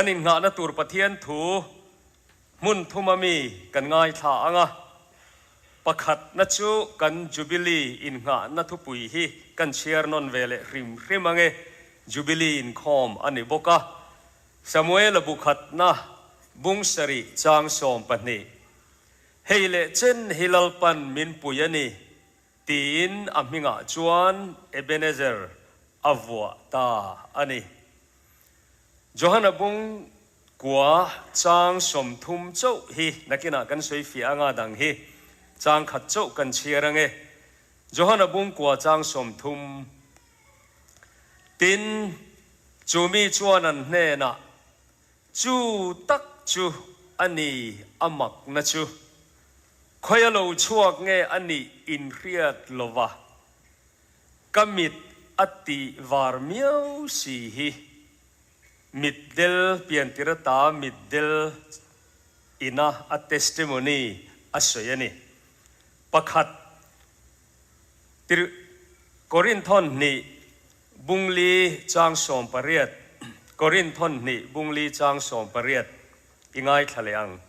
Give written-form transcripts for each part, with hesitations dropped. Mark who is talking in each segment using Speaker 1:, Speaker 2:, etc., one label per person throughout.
Speaker 1: Kan innghahna tur Pathian thu hmun thuma mi kan ngaithla ang a, pakhatna chu kan Jubilee innghahna thupui hi kan chhiar nawn ve leh hrim hrim ang e, Jubilee inkhawm a ni bawk a, Samuela bu khatna bung sarih chang 12, Hei leh chen hi Lalpan min pui a ni, tiin a hmingah chuan Ebenezer a vuah ta a ni. Johana bung kua chang 30 chauh hi nakinah kan sawi fiah anga dang hi chang khat chauh kan chhiar ange. Johana bung kua chang 30. Tin, chu mi chuan an hnenah, Chu tak chu a ni a makna chu. Khawia lo chhuak nge a nih inhriat lova ka mit a tih var miau si hi. Mitdel piantir ata mitdel ina a testimony a sawi a ni. Pakhat Tirh Korinthon hnih bungli chang 18 Korinthon hnih bungli chang 18 i ngaithla leh ang.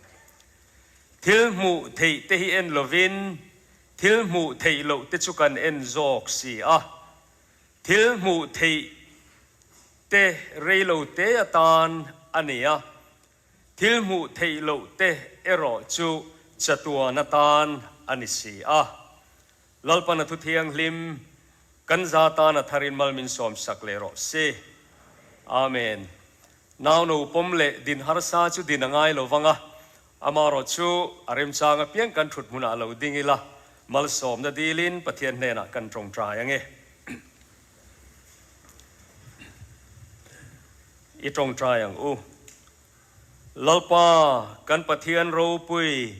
Speaker 1: Thil hmuh theih te hi en lovin thil hmuh theih loh te chu kan en zawk si a. Thil hmuh theih te rei lo te atan a ni a, thil hmuh theih loh te erawh chu chatuan atan a ni si a. Lalpan a thu thianghlim kan za tan a tharin mal min sawm sak leh rawh se. Amen. Nau no pawm leh din harsa chu din a ngai lo vang a, amaherawh chu a remchang apiang kan thut hmunah lo ding ila, malsawmna dilin Pathian hnenah kan tawngtai ange. I tawngtai ang u. Lalpa kan Pathian ropui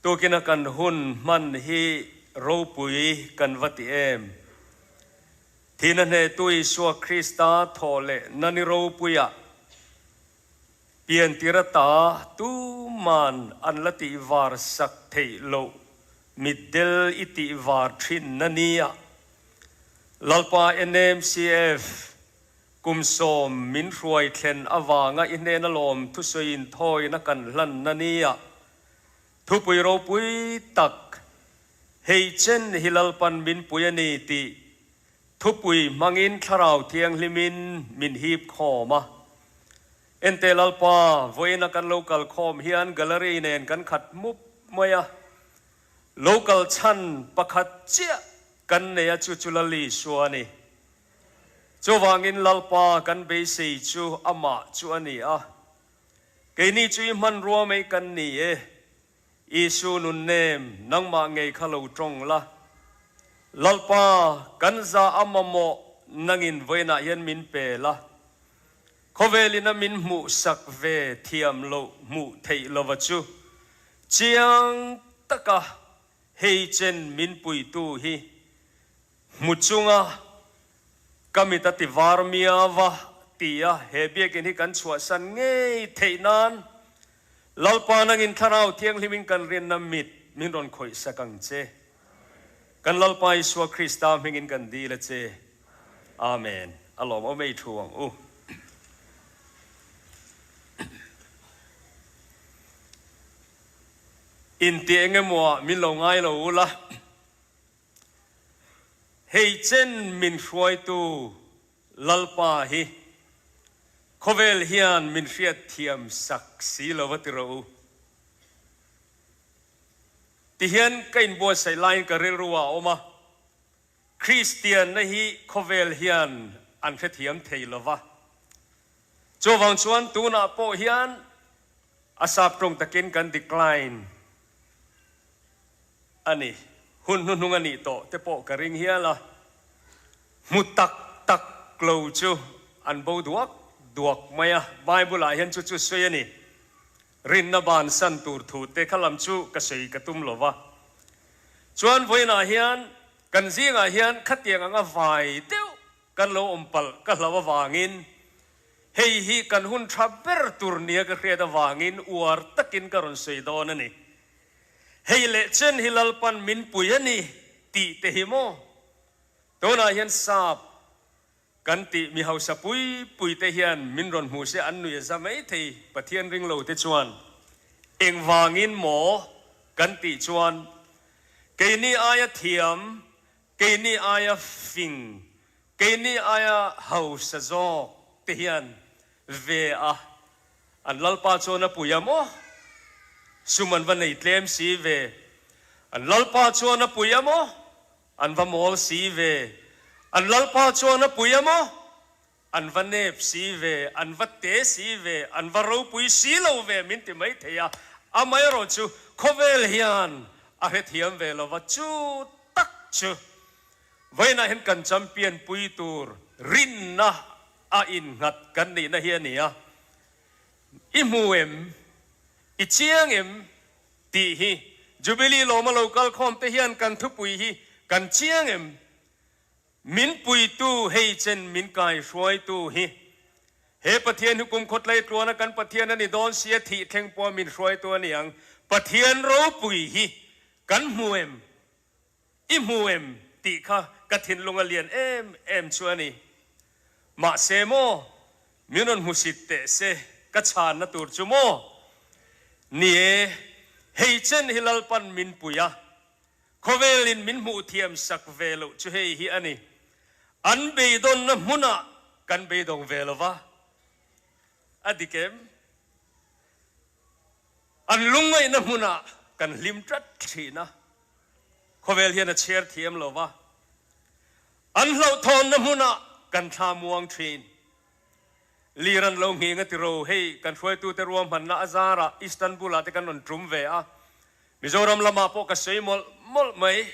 Speaker 1: Tukina kan hun hman hi ropui kan va ti em? Thihna hnehtu Isua Krista thawh leh na ni ropuiah piantir ata tuman an la tih var sak theih loh mitdel i tih var thin na nia. Lalpa NMCF kum 10 min hruai thlen avanga i hnena lawm thusawiin thawina kan hlan na nia. Thupui ropui tak, hei chen hi Lalpan min pui a ni tih thupui hmangin Thlarau Thianghlimin min hip khawm a. Ente Lalpa, vawiina kan lo kal khawm hian gallery nen kan khat mup mai a. Lo kal chhan pakhat chiah kan nei a chu chu Lal Isua a ni. Chuvangin Lalpa kan beisei chu amah chu a ni a. Keini chu i hmanrua mai kan ni e. Isu nunnem, nangmah ngei kha lo tawng la. Lalpa, kan za a mamawh nangin vawiinah hian min pe la. Khawvelin a min hmuh sak ve thiam loh hmuh theih lova chu chiang taka hei chen min puitu hi hmu chunga Ka mit a ti var miau a ti a, he biakinn hi kan chhuahsan ngei theih nan Lalpa nangin Thlarau Thianghlimin kan rinna mit min rawn khawih sak ang che. Kan Lalpa Isua Krista hmingin kan dil a che. Amen. A lawmawm ei thu ang u. Inti engemaw ah min lo ngai lo ula. Hei chen min hruaitu Lalpa hi khawvel hian min hriatthiam sak si lo va ti rawh u. Tihian ka inbuatsaih laiin ka rilru ah a awm a, Kristianna hi khawvel hian an hrethiam thei lo va. Chuvang chuan tunah pawh hian a sap tawng takin kan decline. A ni, hun hnuhnung a nih tawh te pawh ka ring hial a, hmu tak tak lo chu an bo duak duak mai a, Bible ah hian chu chu sawi a ni, rinna bansan tur thu te kha lam chu ka sawi ka tum lo va. Chuan vawiinah hian kan zingah hian khatiang anga vai deuh kan lo awm palh ka hlauh avangin hei hi kan hun tha ber tur nia ka hriat avangin uar takin ka rawn sawi dawn a ni. Hei leh chen hi Lalpan min pui a ni tih te hi maw? Tunah hian sap Kan tih mi hausa pui pui te hian min rawn hmu se an nui a za mai thei Pathian ring lo te chuan engvangin maw kan tih chuan keini aia thiam, keini aia fing, keini aia hausa zawk te hian ve a an Lalpa chuan a pui a maw? Sum an va nei tlem si ve an Lalpa chuan a pui a maw? An va mawl si ve. An Lalpa chuan a pui a maw? An va nep si ve, an va te si ve, an va ropui si lo ve min ti mai thei a. Amaherawh chu khawvel hian a hrethiam ve lo va, chu tak chu vawiinah hian kan champion pui tur rinna a innghat kan nihna hi a ni a. I hmu em? I chiang em? Tih hi Jubilee lawma lo kal khawm te hian kan thupui hi kan chiang em? Min puitu hei chen min kai hruaitu hi he Pathian hi kum khawtlai tluana kan Pathian a ni dawn sia thih thleng pawha min hruaitu a ni ang. Pathian ropui hi kan hmu em? I hmu em? Tih kha ka thinlung a lian em em chu a ni. Mahse maw, min rawn hmusit teh se ka chhanna tur chu maw? Ni e, hei chen hi Lalpan min pui a, khawvelin min hmuh thiam sak ve loh chu hei hi a ni. An beidawnna hmunah kan beidawng ve lo va, a dik em? An lungngaihna hmunah kan hlim tlat thin a, khawvel hian a chhiar thiam lo va, an hlauhthawnna hmunah kan thla muang thin. Lir an lo nghing a ti ro, hei kan hruaitute ruahmanna a zarah Istanbul-ah te kan rawn tum ve a, Mizoram lamah pawh ka sawi mawlh mawlh mai.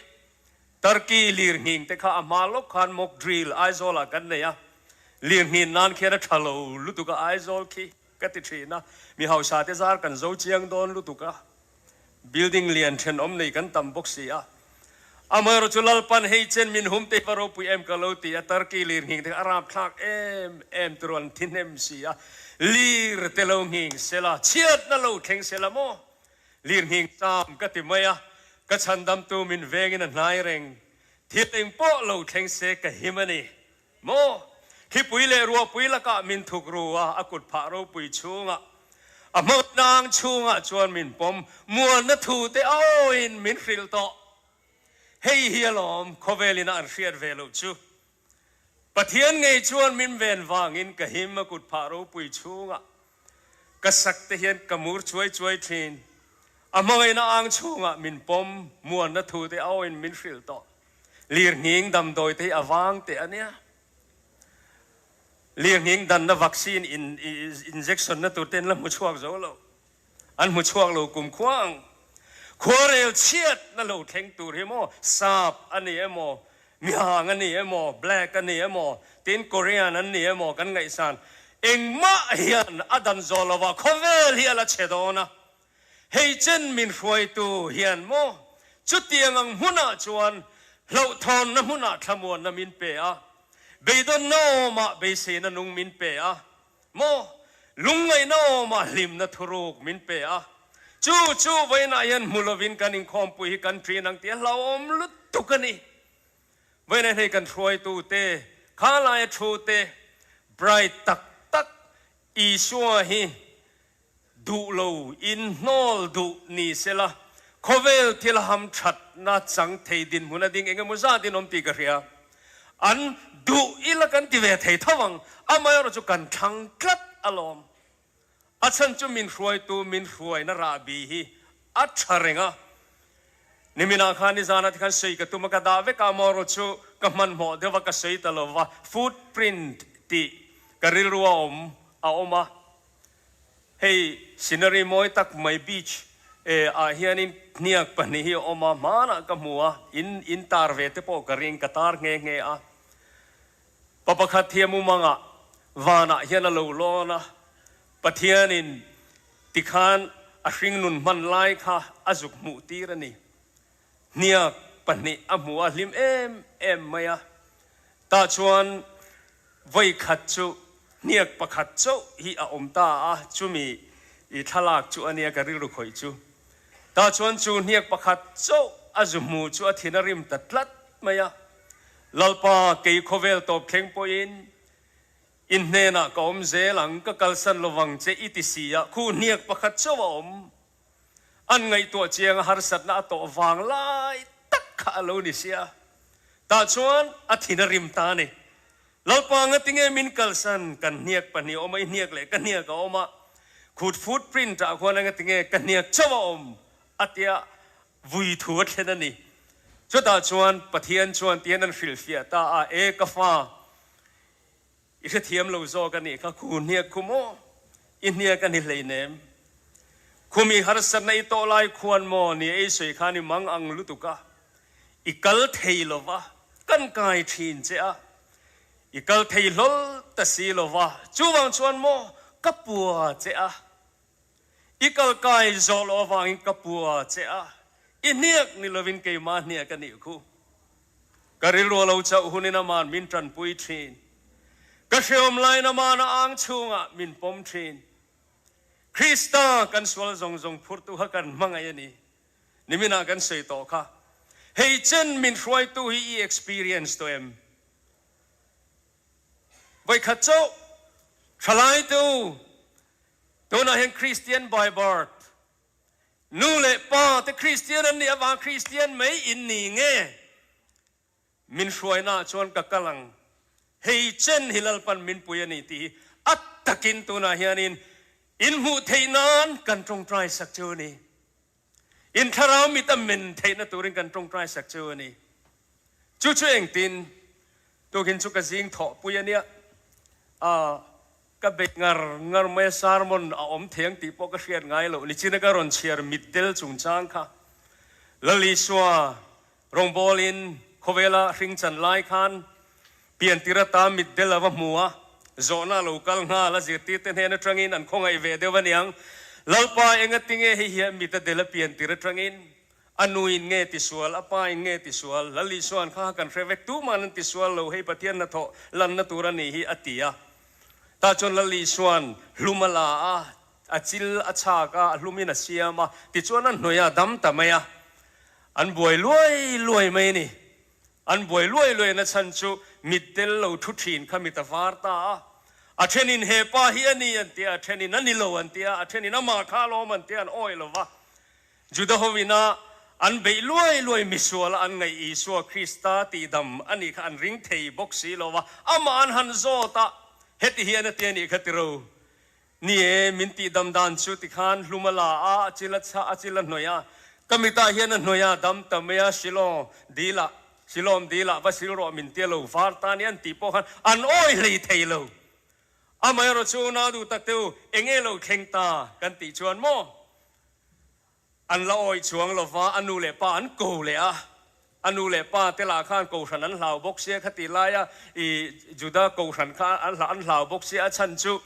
Speaker 1: Turkey lir nghing te kha a hma lawk khan mock drill Aizawl-ah kan nei a, lir nghin nan khian a tha lo lutuk a Aizawl khi. Ka ti thin a, mi hausa te zar kan zo chiang dawn lutuk a, building lian thenawm nei kan tam bawk si a. Amaherawh chu Lalpan hei chen min hum te va ropui em ka lo ti a, Turkey lir nghing te kha a rapthlak em em tur an thi hnem si a, lir te lo nghing sela, chhiatna lo thleng sela maw? Lir nghing cham ka ti mai a, ka chhandamtu min vengin a hnai reng, thil engpawh lo thleng se ka him a ni. Maw? Thlipui leh ruahpui lakah min thuk ru a, a kut phah ropui chhungah, a hmangnang chhungah chuan min pawm, muanna thu te a awiin min hrilh tawh. Hei hi alawm khawvelin a an hriat ve loh chu. Pathian ngei chuan min ven vangin ka him a kut phah ropui chhungah. Ka sak te hian ka mur chuai chuai thin. A hmangaihna ang chhungah min pawm, muanna thu te a awiin min hrilh tawh. Lirnghing damdawi te hi a vang teh a nia. Lirnghing danna vaccine in injection na tur te an la hmu chhuak zo lo. An hmu chhuak lo kum khua ang. Khuarel chhiat na lo thleng tur hi maw sap a ni emaw, mihang a ni emaw, black a ni emaw, tin Korean an ni emaw kan ngaihsan engmah hian a dan zawh lovah khawvel hi a la chhe dawn a. Hei chen min hruaitu hian maw chutiang ang hmunah chuan hlauhthawnna hmunah thlamuanna min pe a, beidawnna awmah beiseina nung min pe a, maw lungngaihna awmah hlimna thuruk min pe a, chu chu vawiinah hian hmu lovin kan inkhawmpui hi kan ṭin ang tih a hlauhawm lutuk a ni. Vawiinah hian hei kan hruaitute, khalaia ṭhute, bright tak tak Isua hi Duh lo in hnawl duh ni sela, khawvel thil ham thatna chang thei dinhmun a ding engemaw zat in awm tih ka hria. An duh ila kan ti ve thei tho ang, amaherawh chu kan thlang tlat alawm. A chhan chu min hruaitu min hruaina rahbi hi a tha reng a. Niminah khan nizanah te khan sawi ka tum a, ka dah vek a, amaherawh chu ka hmanhmawh deuh a, ka sawi ta lo va, footprint tih ka rilru a awm a awm a. Hei scenery mawi tak mai beach ah hianin hniak pahnih hi a awm a, hmanah ka hmu a, in in tar ve te pawh ka ring, ka tar nghe nghe a. Pa pakhat hi a mumangah vanah hian a lo lawn a, Pathianin tikhan a hringnun hman lai kha a zuk hmuh tir a ni. Hniak pahnih a hmu a hlim em em mai a, tah chuan vawi khat chu hniak pakhat chauh hi a awm ta a, chumi i thlalak chu a nia ka rilru khawih chu. Tah chuan chu hniak pakhat chauh a zu hmu chu a thin a rim ta tlat mai a, Lalpa kei khawvel tawp thleng pawhin. In hnenah ka awm zel ang, ka kalsan lovang che i ti si a, khu hniak pakhat chauh a awm. An ngaihtuah chiang a harsatna a tawh vang lai tak kha a lo ni sia. Tah chuan a thin a rim ta a ni. Lalpa ngatinge min kalsan, kan hniak pahnih a awm a, i hniak leh ka hniak a awm a, khut footprint ah khuan a ngatinge ka hniak chauh a awm a tia vui thu a thlen a ni. Chutah chuan Pathian chuan tihian an hrilhfiah ta a, E ka fa, I hrethiam lo zawk a nih kha, khu hniak khu maw? I hniak a ni hleinem. Khum i harsatna i tawh lai khuan maw ni ei sawi khan i mang ang lutuk a, i kal thei lo va, kan kai thin che a, i kal thei hlawl ta si lo va, chuvang chuan maw ka pua che a, i kal kai zawh loh avangin ka pua che a, i hniak ni lovin keimah hniak a nih khu. Ka rilru a lo chauh hunin aman min tanpui thin. Ka hreawm laiin aman a ang chhungah min pawm thin. Krista kan sual zawng zawng phurtu kha kan hmangaih a ni. Niminah kan sawi tawh kha. Hei chen min hruaitu hi i experience tawh em? Vawikhat chauh thalaitu tunah hian Christian by birth Nu leh pa te Kristian an nih avang Kristian mai in ni nge? Min hruaina ah chuan ka kal ang. Hei chen hi Lalpan min pui a ni tih hi a takin tunah hianin in hmuh theih nan kan tawngtai sak chu a ni. In thlarau mit a men theihna turin kan tawngtai sak chu a ni. Chu chu engtin? Tukin chu ka zing thawhpui a nia. Aa. Ka bei ngar ngar mai a, sermon a awm thei ang tih pawh ka hriat ngai loh. Nichina ka rawn chhiar mitdel chungchang kha Lal Isua rawngbawlin khawvela hring chan lai khan piantir ata mitdel a va hmu a, zawhna a lo kal nghal a, zirtirte hnen atangin an khawngaih ve deuh aniang. Lalpa engatinge hei hian mit a del a piantir atangin A nuin nge tisual, a pain nge tisual, Lal Isuan kha kan hre vek, tuman an tisual lo, hei Pathian hnathawh lanna tur a nih hi a ti a. Tah chuan Lal Isuan hlum a la a, a chil a chhak a, a hlumin a siam a, tichuan a hnawih a dam ta mai a. An buai luai luai mai a ni. An buai luai luai na chhan chu mitdel lo thu thin kha mit a var ta a. A thenin he pa hi a ni an ti a, a thenin a ni lo an ti a, a thenin amah kha alawm an ti a, an awih lo va. Juda hovina an beih luai luai misuala an ngaih Isua Krista tihdam a nih kha an ring thei bawk si lo va, amah an han zawt a, heti hian a ti a nih kha tiro. Ni e, min tihdam dan chu tikhan hlum a la a, a chil a chhah, a chil a hnawih a, ka mitah hian a hnawih a, dam ta mai a, Shilo dilah, Shilom dilah va sil rawh min tia lo var ta nia an tih pawh khan an awi hlei thei lo. Amaherawh chu unau duh tak te u, enge lo thleng ta kan tih chuan maw? An la awih chuang lo va, a nu leh pa an ko leh a. A nu leh pa te lah khan Kohhran an hlau bawk sia kha tih laia i Juda Kohhran kha an hlau bawk sia, a chhan chu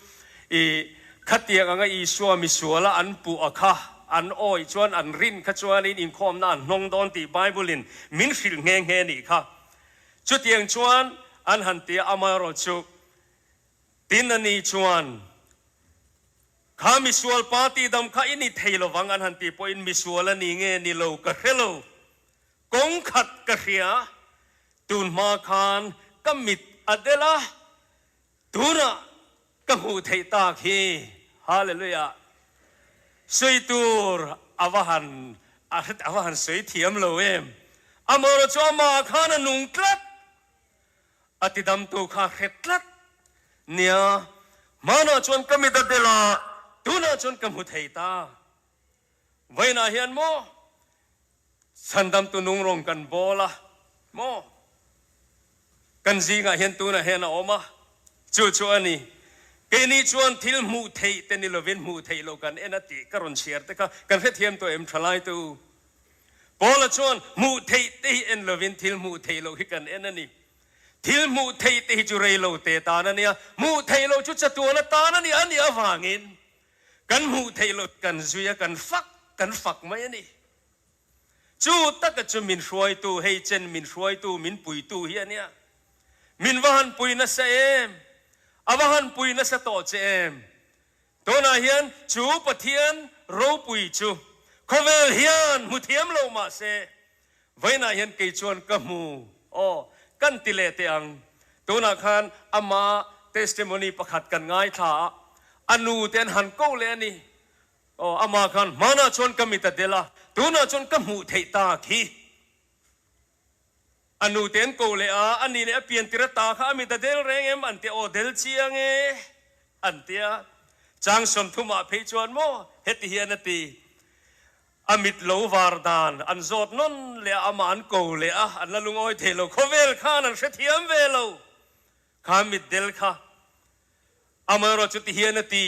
Speaker 1: i khatiang anga Isua misuala an puh a kha an awih chuan an rin kha chuanin inkhawmna an hnawng dawn tih Bible-in min hrilh nghe nghe nih kha. Chutiang chuan an han ti a, amaherawhchu tin a ni chuan Kha misual pa tihdam kha i ni thei lovang an han tih pawhin misual a ni nge ni lo ka hre lo. Kawng khat ka hria, tun hma khan ka mit a del a, tunah ka hmuh theih tak hi. Hallelujah! Sawi tur a va han a va han sawi thiam lo em! Amaherawh chu amah khan a nung tlat. A tidamtu kha hre tlat nia, hmanah chuan ka mit a del a, tunah chuan ka hmu thei ta. Vawiinah hian maw chhandamtu nungrawng kan bawl a maw? Kan zingah hian tunah hian a awm a, chu chu a ni. Keini chuan thil hmuh theih te ni lovin hmuh theih loh kan en a tih ka rawn chhiar te kha kan hrethiam tawh em thalaitu? Paula chuan, Hmuh theih te hi en lovin thil hmuh theih loh hi kan en a ni. Thil hmuh theih te hi chu rei lo te tan a nia, hmuh theih loh chu chatuan atan a ni a nih avangin kan hmuh theih loh kan zui a, kan fak kan fak mai a ni. Chu taka chu min hruaitu, hei chen min hruaitu, min puitu hi a nia. Min va han pui nasa em? A va han pui nasa tawh che em? Tunah hian chu Pathian ropui chu khawvel hian hmu thiam lo mah se, vawiinah hian kei chuan ka hmu aw kan ti leh teh ang. Tunah khan ama testimony pakhat kan ngaithla a, a nu te an han ko leh a ni. Aw, amah khan hmanah chuan ka mit a del a, tunah chuan ka hmuh theih tak hi. A nu te an ko leh a, a ni leh a pian tir ata kha a mit a del reng em an ti a, aw del chiang e an ti a. Chang 30 ah phei chuan maw heti hian a ti, a mit lo var dan an zawt nawn leh a, amah an ko leh a, an la lungawi thei lo, khawvel khan an hrethiam ve lo, kha mit del kha. Amaherawh chu ti hian a ti,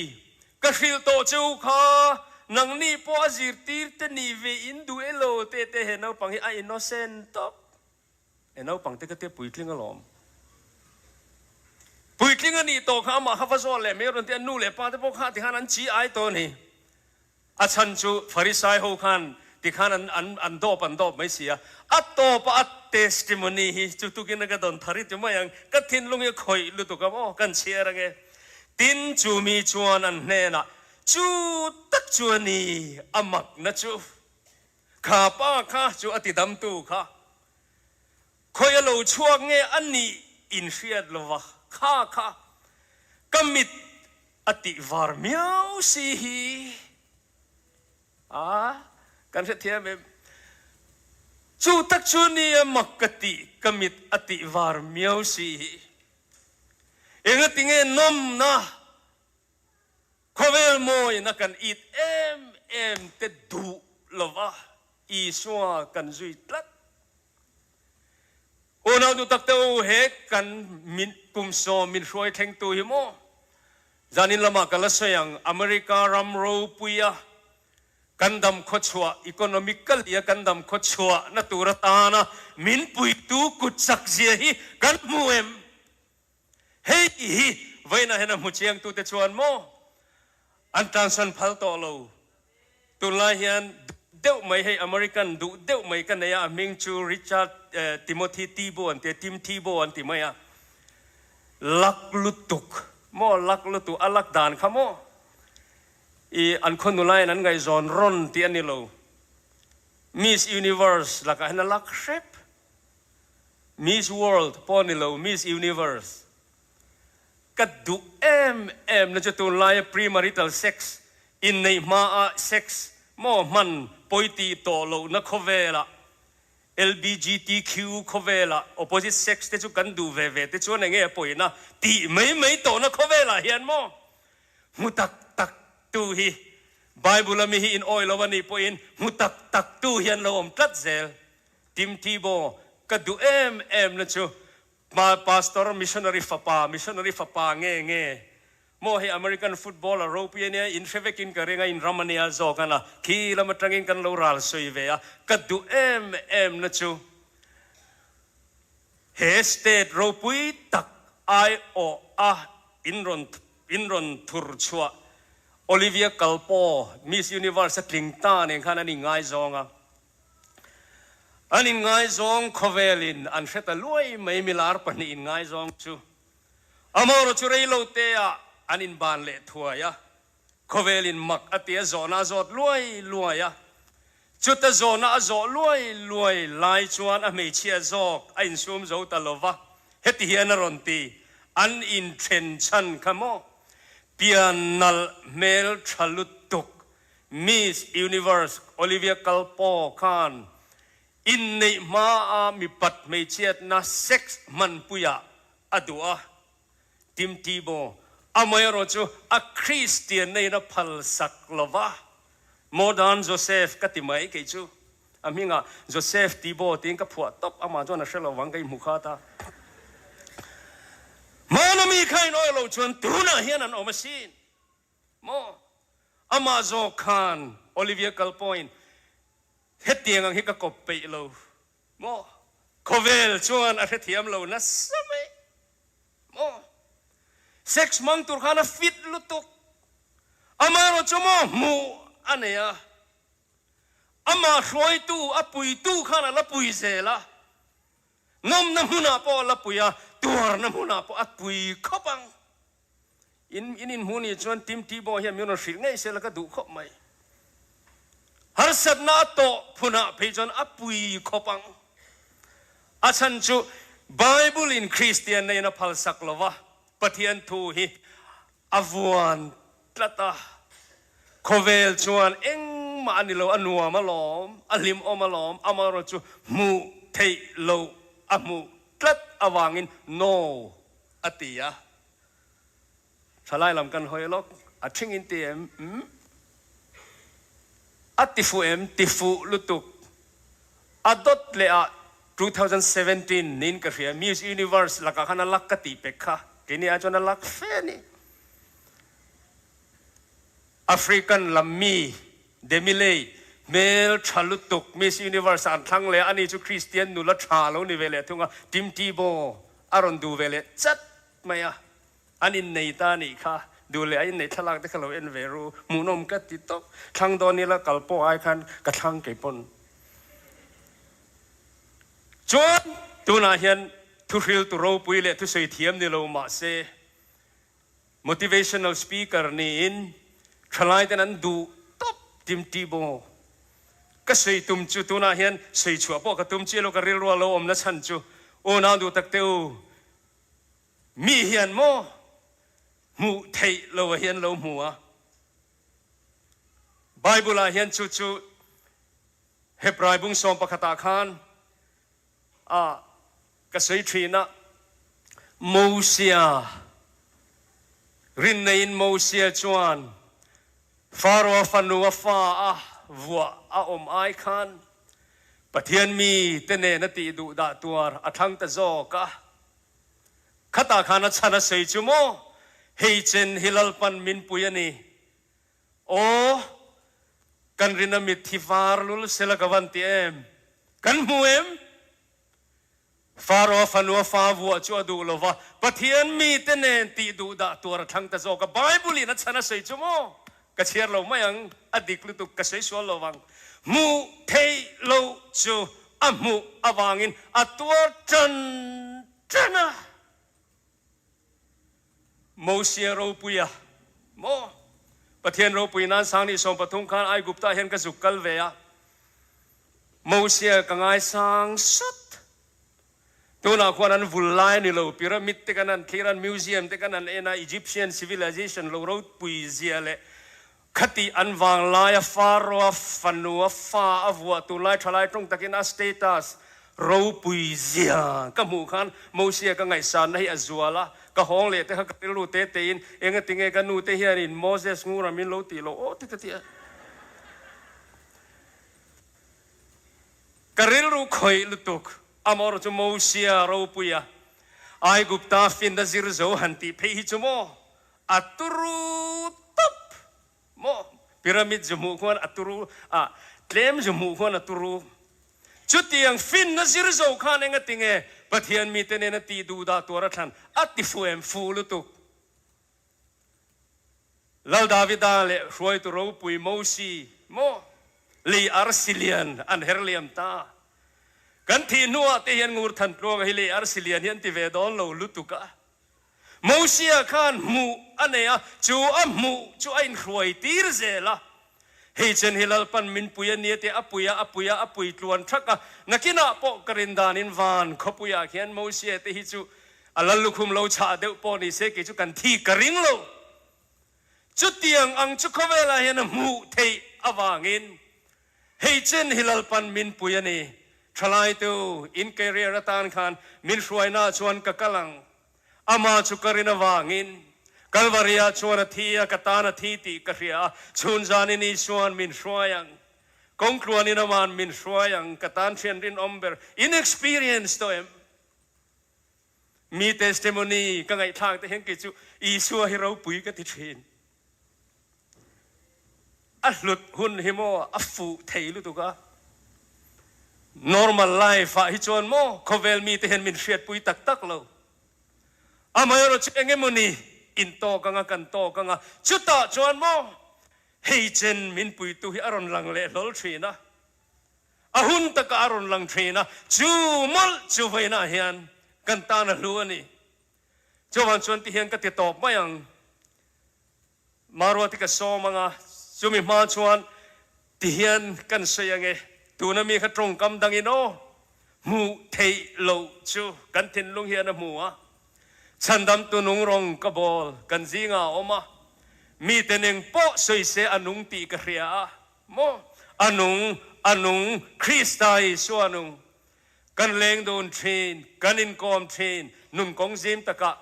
Speaker 1: Ka hrilh tawh che u kha, nangni pawh a zirtir te nih ve in duh e lo te te he naupang hi a innocent tawp. He naupang te ka tia puitling alawm. Puitling a nih tawh kha amah kha va zawt leh mai rawn ti a, nu leh pa te pawh kha tikhan an chi ai tawh a ni. A chhan chu Pharisai ho khan tikhan an an an dawp an dawp mai si a, a tawpa a testimony hi chu tukin a ka dawn thar i ti mai ang, ka thinlung hi a khawih lutuk a maw, kan chhiar ange. Tin, chu mi chuan an hnenah, Chu tak chu a ni, a makna chu. Kha pa kha chu a tidamtu kha. Khawi a lo chhuak nge a nih in hriat lova, kha kha ka mit a tih var miau si hi a kan hrethiam em? Chu tak chu nia mak ka tih ka mit a tih var miau si hi. Engati nge nawmna khawvel mawina kan it em em te duh lova Isua kan zui tlat. Unau duh tak te u, he kan min kum sawm min hruai thlengtu hi maw? Zanin lamah ka la sawi ang, America ram ropuia kan dam khawchhuah, economically a kan dam khawchhuah na tur atana min puitu kut chak zia hi kan hmu em? Hei hi vawiinah hian a hmu chiangtute chuan maw an transan phal tawh lo. Tunlai hian duh deuh mai hei American duh deuh mai ka nei a, a hming chu Richard Timothy Tebow an ti a, Tim Tebow an ti mai a. Luck lutuk maw, luck lutuk, a luck dan kha maw i an khaw nulaiin an ngaihzawn rawn tih a ni lo. Miss Universe lakah hian a luck hrep. Miss World pawh ni lo, Miss Universe ka duh em em na chu tunlaia premarital sex, inneih hmaa sex maw hman pawi tih tawh lohna khawvelah, LBGTQ khawvelah opposite sex te chu kan duh ve ve te chuan enge a pawina tih mai mai tawhna khawvelah hian maw hmu tak tak tu hi Bible a mi hi in awi lo a nih pawhin hmu tak tak tu hian lo awm tlat zel. Tim Tebow ka duh em em na chu ma pastor missionary fapa missionary fapa nge nge maw hei American footballer ropui ania in hre vekin ka ring a in ram ania zawk ana khi lam atangin kan lo ral sawi ve a ka duh em em na chu he state ropui tak aiawh a in rawn in rawn thur chhuah Olivia Culpo Miss Universe a tling ta nen khan an inngaizawng a. An inngaizawng khawvelin an hre ta luai mai milar pahnih inngaizawng chu. Amaherawh chu rei lo te ah an inban leh thuai a, khawvelin mak a ti a zawhna a zawt luai luai a. Chuta zawhna a zawh luai luai lai chuan a hmeichhia zawk a insum zo ta lo va, heti hian a rawn ti, An inthen chhan kha maw? Pian nalh hmel tha lutuk Miss Universe Olivia Culpo khan inneih hmaa mipat hmeichhiatna sex hmanpuiah a duh a, Tim Tebow amaherawh chu a Kristianna in a phalsak lo va, Modern Joseph ka ti mai kei chu a hmingah Joseph Tebow tiin ka phuah tawp, amah chuan a hre lo vang ka inhmu khat a. Hmana mi kha in awih loh chuan tunah hian an awm asin. Maw? Amah zawk khan Olivia Culpo-in hetiang ang hi ka kawp peih lo. Maw? Khawvel chuan a hrethiam lo nasa mai. Maw? Sex hmang tur khan a fit lutuk. Amaherawh chu maw hmuh a nei a. Amah hruaitu, a puitu khan a la pui zel a. Nawmna hmunah pawh a la pui a, tuarna hmunah pawh a pui khawp ang. In in inhmuh nih chuan Tim Tebow hian min rawn hrilh ngei se la ka duh khawp mai. Harsatna a tawh phunah phei chuan a pui khawp ang. A chhan chu Bible in Kristian neiin a phalsak lo va. Pathian thu hi a vuan tlat a, khawvel chuan engmah a ni lo, a nuam alawm, a hlimawm alawm, amaherawhchu hmuh theih loh a hmuh tlat avangin No a ti a. Thalai lam kan hawi lawk, a thing in ti em? Umm. A ti fuh em? Ti fuh lutuk. A dawt leh ah 2017 niin ka hria, Miss Universe lakah khan a lak ka tih pek kha, keini ah chuan a lak fe a ni. African lam mi Demi Leigh hmel tha lutuk Miss Universe ah an thlang leh a, ani chu Christian nula tha lo ni ve leh thung a, Tim Tebow a rawn duh ve leh chat mai a. An innei ta anih kha, duh leh a inneih thlalak te kha lo en ve ru, hmuhnawm ka ti tawp. Thlang dawn ila kal pawh ai khan ka thlang kei pawn. Chuan tunah hian thuhriltu ropui leh thusawi thiam ni lo mahse motivational speaker niin thalai ten an duh tawp tim tih maw? Ka sawi tum chu tunah hian sawi chhuah pawh ka tum chiah lo ka rilru a lo awmna chhan chu unau duh tak te u. Mi hian maw hmuh theih lo ah hian lo hmu a. Bible ah hian chu chu Hebrai bung 11 ah khan a ka sawi thin a, Mosia rinneiin Mosia chuan Pharaoh fanu a fa a vuah a awm ai khan Pathian mi te nen a tih duh dah tuar a thlang ta zawk a. Khatah khan a chhan a sawi chu maw? Hei chen hi Lalpan min pui a ni. Aw, kan rin a mit hi var lul sela ka van ti em? Kan hmu em? Pharaoh fanu a fa vuah chu a duh lo va, Pathian mite nen tih duh dah tuar a thlang ta zawk a. Bible in a chhan a sawi chu maw? Ka chhiar lo mai ang, a dik lutuk, ka sawi sual lo vang. Hmuh theih loh chu a hmuh avangin a tuar tan tan a. Mosia ropuia maw? Pathian ropui nan Sangni 13 khan Aigupta hian ka zuk kal ve a. Mosia ka ngaisang sawt. Tunah khuan an vul lai a ni lo, pyramid te kan han thlir a, an museum te kan han en a, Egyptian civilization lo ropui zia leh khati an vang laia Pharaoh-a fanu a fa a vuah tunlai thalai tawng takin a status ropui zia ka hmuh khan Mosia ka ngaihsanna hi a zual a, ka hawng leh te kha ka rilru te tein engatinge ka nu te hianin Moses ngura min lo tih loh aw ti ka ti a. Ka rilru khawih lutuk, amaherawh chu Mosia ropuia Aigupta finna zir zo han tih phei hi chu maw a turu tawp maw? Pyramid zu hmuh khuan a turu a, tlem zu hmuh khuan a turu. Chutiang finna zir zo khan engatinge Pathian mite nena tih duh dah tuar a thlan a ti fu em fu lutuk. Lal Davida leh hruaitu ropui Mosi maw lei arsi lian an her liam ta. Kan thih hnuah te hian ngur than tluanga hi lei arsi lian hi an ti ve dawn lo lutuk a. Mosia khan hmuh a nei a, chu a hmuh chu a inhruai tir zel a. Hei chen hi Lalpan min pui a nia tih a pui a, a pui a, a pui tluan thak a. Nakinah pawh ka rin danin van khawpuiah khian Mosia te hi chu a lal lukhum lo chhah deuh pawh ni se kei chu kan thi ka ring lo. Chutiang ang chu khawvelah hian a hmuh theih avangin hei chen hi Lalpan min pui a ni. Thalaitu in career atan khan min hruainaah chuan ka kal ang. Amah chu ka rin avangin Kalvaria chuan a thi a, ka tan a thi tih ka hria a, chhun zanin Isuan min hruai ang, kawngtluanin Ama'n min hruai ang, ka tan thian rinawm ber in experience tawh em? Mi testimony ka ngaihthlak te hian kei chu Isua hi ropui ka ti thin. A hlut hun hi maw a fuh thei lutuk a, normal life ah hi chuan maw khawvel mite hian min hriatpui tak tak lo. Amaherawh chu eng emawni in tawk anga kan tawk anga chutah chuan maw hei chen min puitu hi a rawn lang leh hlawl thin a, a hun takah a rawn lang thin a, chu mawlh chu vawiinah hian kan tan a hlu a ni. Chuvang chuan ti hian ka ti tawp mai ang. Maruati ka sawm ang a, chumi hma chuan ti hian kan sawi ang e, tuna mi kha tawngkam dangin aw, hmuh theih loh chu kan thinlung hian a hmu a. Chhandamtu nung rawng ka bawl kan zingah a awm a, mite neng pawh sawi se a nung tih ka hria a maw? A nung, a nung, Krista Isua nung. Kan leng dun thin, kan inkawm thin, nun kawng zim takah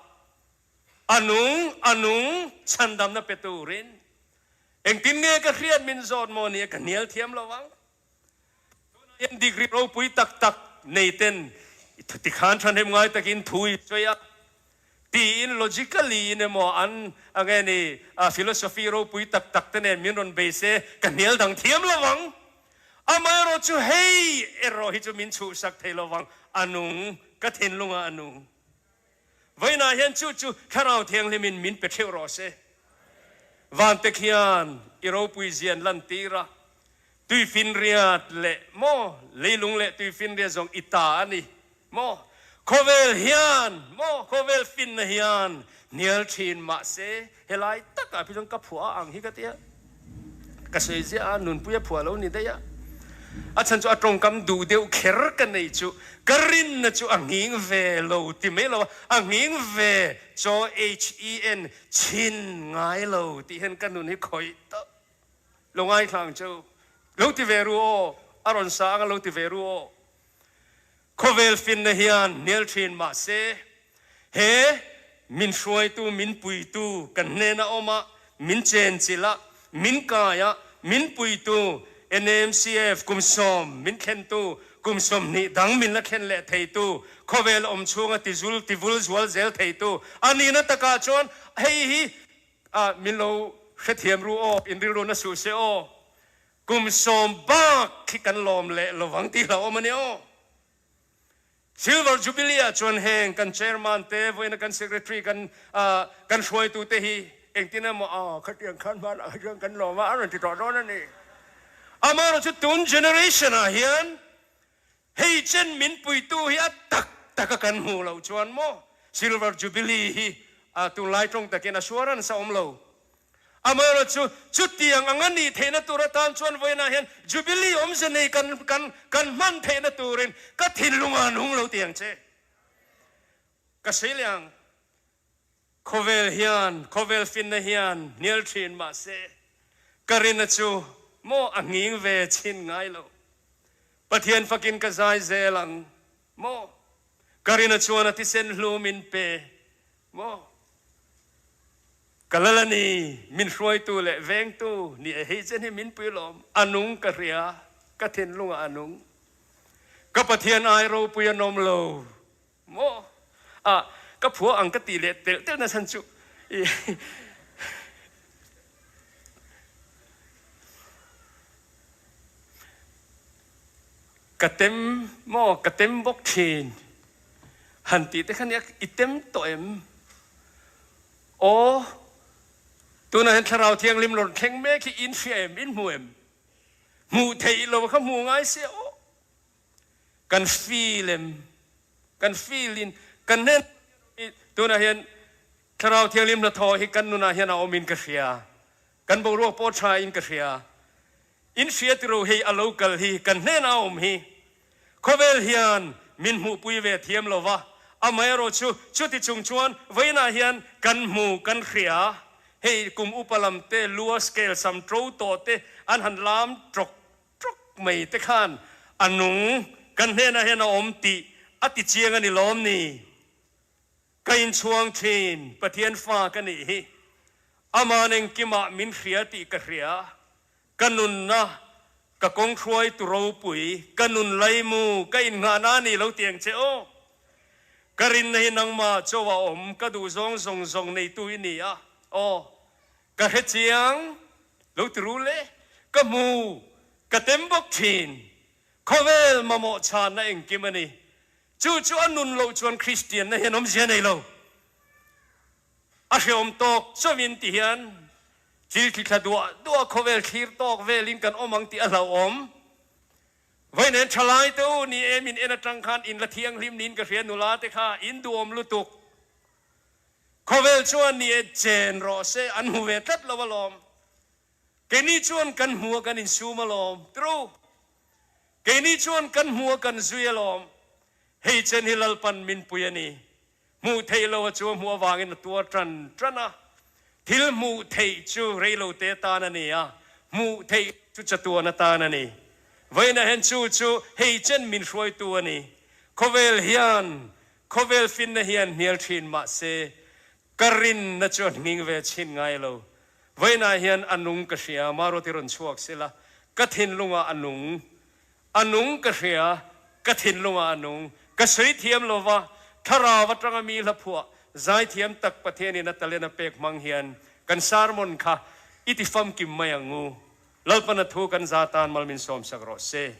Speaker 1: a nung, a nung, chhandamna pe turin. Engtin nge ka hriat min zawt maw nia ka hnial thiam lo ang. Tunah hian degree ropui tak tak nei ten tikhan thahnem ngai takin thu i sawi a, tiin logically in emaw an ang e ni philosophy ropui tak tak te nen min rawn bei se ka hnial dang thiam lo ang. Amaherawh chu hei erawh hi chu min chhuhsak thei lo vang, a nung, ka thinlungah a nung. Vawiinah hian chu chu Thlarau Thianghlimin min pe theuh rawh se. Vante khian i ropui zian lantir a, tuifinriat leh maw, leilung leh tuifinriat zawng i ta a ni maw? Khawvel hian maw, khawvel finna hian hnial thin mahse helai takah phei chuan ka phuah a ang hi ka tia. Ka sawi ziah a, nunpui a phuah lo ni daih a. A chhan chu a tawngkam duh deuh kher ka nei chu ka rinna chu a nghing ve lo ti mai lo a, a nghing ve chaw HEN chhin ngai lo tih hian ka nun hi khawih tawp lo ngaithla ang cheu. Lo ti ve ru aw, a rawn sa anga lo ti ve ru aw. Khawvel finna hian hnial thin mah se, he min hruaitu, min puitu kan hnena awm a, min chenchilh a, min kai a, min puitu NMCF kum sawm min thlentu, kum 20 dang min la thlen leh theitu, khawvel awm chhunga tizul tivul zual zel theitu a nihna takah chuan hei hi min lo hrethiam ru aw, inrilru na suh se aw. Kum sawm bak khi kan lawm leh lovang tih hlauhawm a ni aw. Silver Jubilee ah chuan heng kan Chairman te, vawiina kan Secretary kan kan hruaitu te hi engtin emaw aw khatiang khan hmanah kha chuan kan lawm a, a rawn ti tawh dawn a ni. Amaherawhchu tun generation ah hian hei chen min puitu hi a tak tak a kan hmuh loh chuan maw Silver Jubilee hi tunlai tawng takin assurance a awm lo. Amaherawh chu, chutiang anga nih theihna tur atan chuan vawiinah hian Jubilee awmze nei kan kan kan hman theihna turin ka thinlungah an hung lo ti ang che. Ka sawi leh ang, khawvel hian, khawvel finna hian hnial thin mahse, ka rinna chu maw a nghing ve chhin ngai lo. Pathian fakin ka zai zel ang maw? Ka rinna chuan a thisen hlu min pe Maw? Ka lal a ni, min hruaitu leh vengtu ni e hei chen hi min pui lawm, a nung ka hria, ka thinlungah a nung. Ka Pathian ai ropui a nawm lo maw? Ah, ka phua ang ka tih leh telh telh na chhan chu i Ka tem maw? Ka tem bawk thin. Han tih te kha nia i tem tawh em? Aw, tunah hian Thlarau Thianghlim rawn thleng mek hi in hria em? In hmu em? Hmuh theih lo kha hmu ngai sia aw. Kan feel em? Kan feel in kan hnen tunah hian Thlarau Thianghlim hnathawh hi kan nunah hian a awm in ka hria. Kan boruak pawh tha in ka hria. In hria tiro hei a lo kal hi kan hnenah a awm hi. Khawvel hian min hmuhpui ve thiam lo va, amaherawh chu chuti chung chuan vawiinah hian kan hmu kan hria. Hei kum upa lam te lua scale sam to tawh te an han lam tawk tawk mai te khan a nung kan hnenah hian a awm tih a ti chiang a ni lawm ni? Ka inchhuang thin, Pathian fa ka nih hi. Aman engkimah min hria tih ka hria. Ka nunna, ka kawng hruaitu ropui, ka nun laimu, ka innghahna a nih lo ti ang che aw. Ka rinna hi nangmah chaw a awm, ka duh zawng zawng zawng neitu i ni a, aw. Ka hre chiang, lo ti ru le. Ka hmu, ka tem bawk thin. Khawvel mamawh chhanna engkim a ni. Chu chu a nun loh chuan Kristianna hian awmzia nei lo. A hreawm tawk chauhin ti hian thil thli thla duah duah khawvel thlir tawk velin kan awm ang tih a hlauhawm. Vawiin thalai te u ni em in en atang khan in la thianghlim niin ka hria nula te kha in duhawm lutuk. Khawvel chuan ni e chen rawh se an hmu ve tlat lo alawm. Keini chuan kan hmu a kan insum alawm. True. Keini chuan kan hmu a kan zui alawm. Hei chen hi Lalpan min pui a ni. Hmuh theih loh a chu a hmuh avangin a tuar tan tan a. Thil hmuh theih chu reilote atan a ni a, hmuh theih chu chatuan atan a ni. Vawiinah hian chu chu hei chen min hruaitu a ni. Khawvel hian, khawvel finna hian hnial thin mah se, ka rinna chu a hning ve chhin ngai lo. Vawiinah hian a nung ka hria, Maruati rawn chhuak sela, ka thinlungah a nung. A nung ka hria, ka thinlungah a nung. Ka sawi thiam lo va, thlarau atanga mi hla phuah, zaithiam tak Pathianin a talent a pek hmang hian kan sermon kha i ti famkim mai ang u. Lalpana thu kan za tan mal min sawmsak rawh se.